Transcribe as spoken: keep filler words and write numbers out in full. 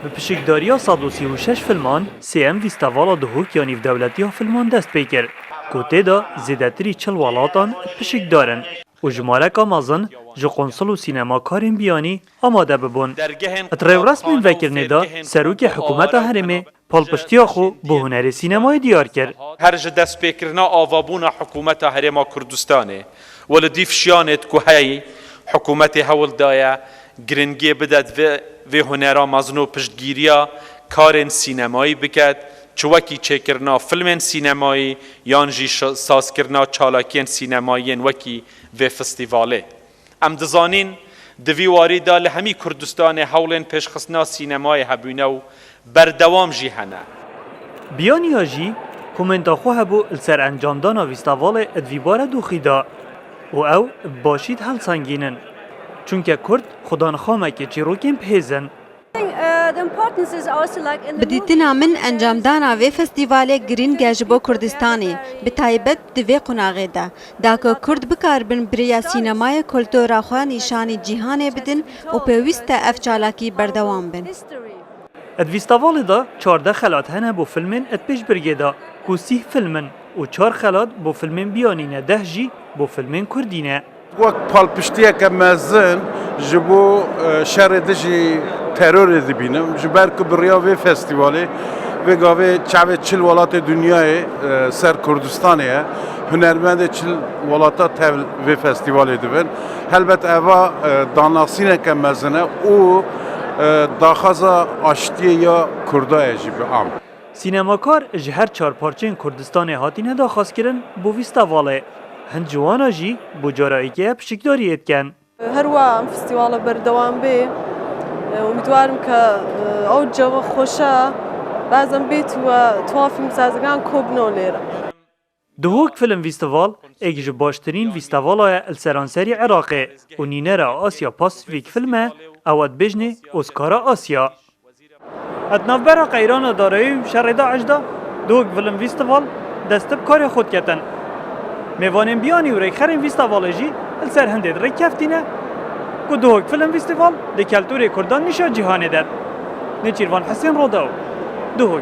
Bi pişikdariya sed û sî û şeş filman, sêyem Fîstevala Duhok ya Nîvdewletî ya Filman dest pê kir, ku tê de zêdetirî çil welatan pişikdar in û jimareka mezin ji qonsul û sînemakarên biyanî amade bibûn. Di rêwresmên vekirinê de Serokê Hikûmeta Herêmê palpiştiya xwe bo hunerê sînemayê diyar kir. Her ji destpêkirina avabûna Hikûmeta Herêma Kurdistanê û li dîv şiyanêd ku heyî hikûmetê hewl daye giringiyê bide di vê, vê hunera mezin û piştgîriya karên sînemayî biket, çi wekî çêkirina filmên sînemayî yan jî şi-, sazkirina çalakiyên sînemayî yên wekî vê festîvalê. Em dizanîn, di vî warî de li hemî Kurdistanê hewlên pêşxistina sînemayê hebûne û berdewam jî hene. Biyaniya jî komenta xwe hebû li ser encamdana fîstevalê di vî bare doxî de û ew bi başî dihelsengînin. Çunke Kurd xudan xamekê çîrokên bihêz in. Bi dîtina min encamdana vê festîvalê girîng e ji bo Kurdistanê, bi taybet di vê qonaxê de, da ku Kurd bikaribin bi rêya sînemayê kultura xwe nîşanî cîhanê bidin û pêwîst e ev çalakî berdewam bin. Di fîstevalê de çardeh xelat hene bo filmên di pêşbirgê de, ku sîh film in û çar xelat bo filmên biyanî ne, deh jî bo filmên kurdî ne. Wek palpiştiyeke mezin ji bo, e, şerê dijî terorê dibînim. Ji ber ku bi riya vê festîvalê, vê gavê çavê çil welatê dinyayê, e, ser Kurdistanê ye. Hunermendê çil welata tev vê festîvalê dibin. Helbet eva, e, danasîneke mezin e û, e, daxwaza aştiyê ya Kurda ye jî bi am. Sînemakar ji her çar parçeyên Kurdistanê hatine daxwazkirin bo fîstevalê. Hin ji wana jî bo cara yekê ye pişikdariyê dikin. Her wiha em festîvala berdewam bê. Umîdwarim ke, e, ew cem xweş e. Bazen bêt we tuhaf fîlmsazgan kobno lêre. Duhok Film Festival êk ji baştirîn festivala ye li seranserî Iraqê û nînera Asya Pasifîk film e, ew e dibêjnê Oscara Asya. Di navbera qeyrana darayî û şerê DAIŞ de Duhok Film Festival dest bi karê xwe diketin. Mêvanên biyanî û rêkxerên festivalê jî li ser hindê di rêk keftîne ku Duhok Film Festival di keltûrê Kurdan nîşa cîhanê de. Nêçîrvan Hesên, Rodaw, Duhok.